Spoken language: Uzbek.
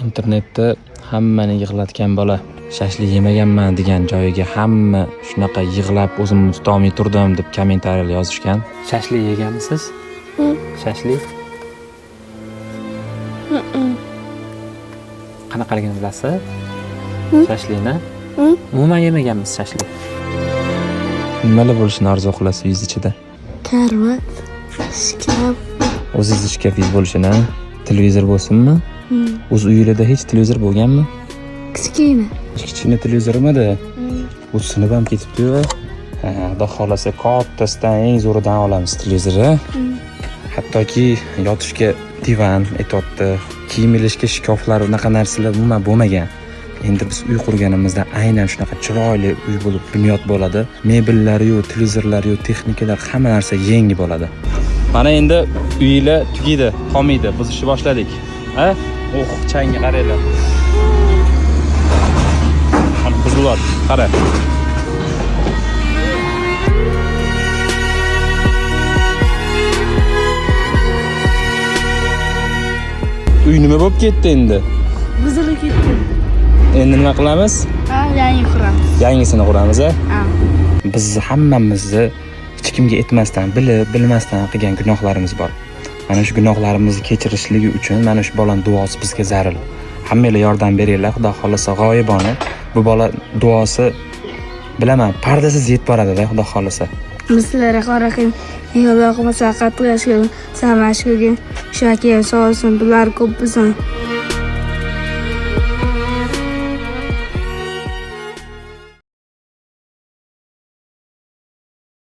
Internetda hammani yig'latgan bola shashlik yemaganman degan joyiga hamma shunaqa yig'lab o'zimni tutolmay turdim deb kommentariyalar yozishgan. Shashlik yeganmisiz? Shashlik? Qanaqaligini bilasiz? Shashlikni? Umuman yemaganmiz shashlik. Nimalar bo'lishini orzu qilasiz uyingiz ichida? Karvat, shkaf. O'zingizni shkafingiz bo'lishini, televizor bo'lsinmi? O'z uyingizda hech televizor bo'lganmi? Kichkina. Kichkina televizormidi? U sinib ham ketibdi-yu. Ha, Xudo xohlasa kattasidan, eng zo'ridan olamiz televizorni. Hattoki yotishga divan aytyapti, kiyim ilishga shkaflar, unaqa narsalar umuman bo'lmagan. Endi biz uy qurganimizda aynan shunaqa chiroyli uy bo'lib bunyod bo'ladi. Mebellari-yu, televizorlari-yu, texnikalar, hamma narsa yangi bo'ladi. Mana endi uyinglar tugaydi, qolmaydi. Buzishni boshladik. Ha? Oh, changga qaranglar. Mana buzilyapti, qara. Uy nima bo'lib ketdi endi? Buzilib ketdi. Endi nima qilamiz? Ha, yangi quramiz. Yangisini quramiz, a? Ha. Biz hammamizni hech kimga aytmasdan, bilib, bilmasdan qilgan gunohlarimiz bor. Mana shu gunohlarimizni kechirishligi uchun mana shu bolani duosi bizga zarur. Hammanglar yordam beringlar, Xudo xohlasa g'oyibona bu bola duosi bilaman, pardasiz yetib boradida, Xudo xohlasa. Bismillahirrohmanirrohim. Ey Allohim, sen qattiq yashagin, sen mashhurgin, shakir sog'sin, bular ko'p bo'lsin.